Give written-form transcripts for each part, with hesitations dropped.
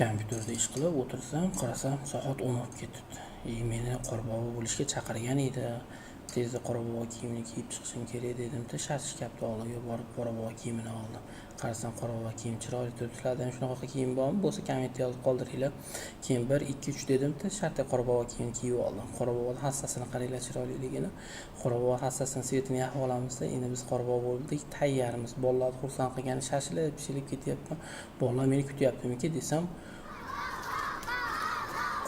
Kompyuterda ish qilib o'tirsam, qarasam, soat 10 bo'lib ketibdi. И meni qorbobo bo'lishga chaqirgan edi. Tezda qorbobo kiyimini kiyib chiqishim kerak dedim-da, shart shkafni oldiga borib qorbobo kiyimini oldim. Qarasam, qorbobo kiyim chiroyli turibdi. Sizlarda ham shunaqa kiyim bormi? Bo'lsa, kommentda yozib qoldiringlar. Keyin 1, 2, 3 dedim-da, shartta qorbobo kiyimini kiyib oldim. Qorboboni hassasini qaranglar, chiroyliligini. Qorbobo hassasini цвет ini yoqib olamizda, endi biz qorbobo bo'ldik, tayyormiz. Bolalarni xursand qilgani shashilib, pishilib ketyapman. Bolalar meni kutyaptimikin desam,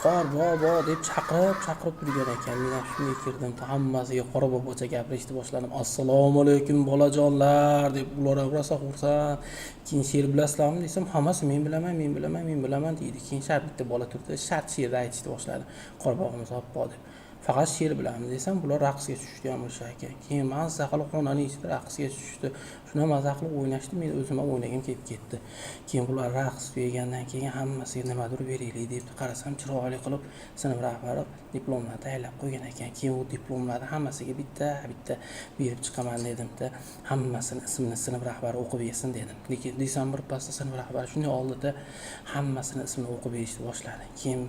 "Qorbobo" deb chaqirib chaqirib turgan ekan. Men ham shunday kirdim, hammasiga qorbobocha gapirishni boshladim. "Assalomu alaykum, bolajonlar", deb. Ular ham rosa xursand. Keyin "She'r bilasizlarmi?" desam, hammasi "Men bilaman, men bilaman, men bilaman", deydi. Keyin shart bitta bola turdi, shart she'rni aytishni boshladi, "Qorbobomiz oppoq", deb. "Faqat she'r bilamiz", desam, bular raqsga tushishdi ham o'sha ekan. Keyin mazza qilib xonani ichida raqsga tushishdi. Shunda mazza qilib o'ynashdi, men o'zim ham o'ynagim kelib ketdi. Keyin bular raqs tugagandan keyin hammasiga nimadir beraylik deb qarasam, chiroyli qilib sinf rahbari diplomlarni tayyorlab qo'ygan ekan. Keyin u diplomlarni hammasiga bitta bitta berib chiqaman dedimda, hammasini ismini sinf rahbari o'qib bersin dedim. Lekin desam, birpasda sinf rahbari shunday oldida hammasini ismini o'qib berishni boshladi. Keyin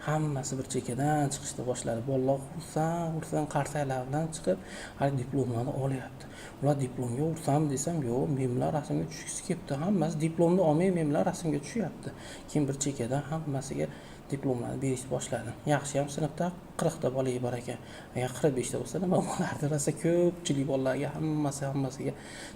hammasi bir chekkadan chiqishni boshladi. Bolalar xursand xursand qarsaklar bilan chiqib, hali diplomlarni olyapti. Ular diplomga ursam desam, yo'q, men bilan rasmga tushgisi kelibdi. Hammasi diplomni olmay, men bilan rasmga tushyapti. Keyin bir chekkadan hammasiga diplomlarni berishni boshladim. Yaxshiyam sinfda 40 ta bola bor ekan. Agar 45 ta bo'lsa, nima bo'lardi? Rosa ko'pchilik bolalarga, hammasi hammasiga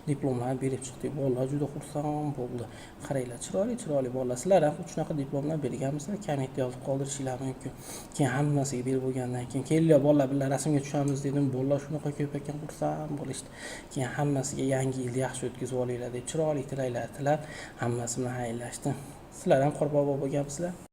diplomlarni berib chiqdik. Bolalar juda xursand bo'ldi. Qaranglar, chiroyli chiroyli bolalar. Sizlar ham xuddi shunaqa diplomlar berganmisizlar? Kommentda yozib qoldirishinglar mumkin. Keyin hammasiga berib bo'lgandan keyin, "Kelinglar, bolalar, birga rasmga tushamiz", dedim. Bolalar shunaqa ko'p ekan, xursand bo'lishdi. Keyin hammasiga yangi yilni yaxshi o'tkazib olinglar deb chiroyli tilaklar tilab, hammasi bilan xayrlashdim. Sizlar ham qorbobo bo'lganmisizlar?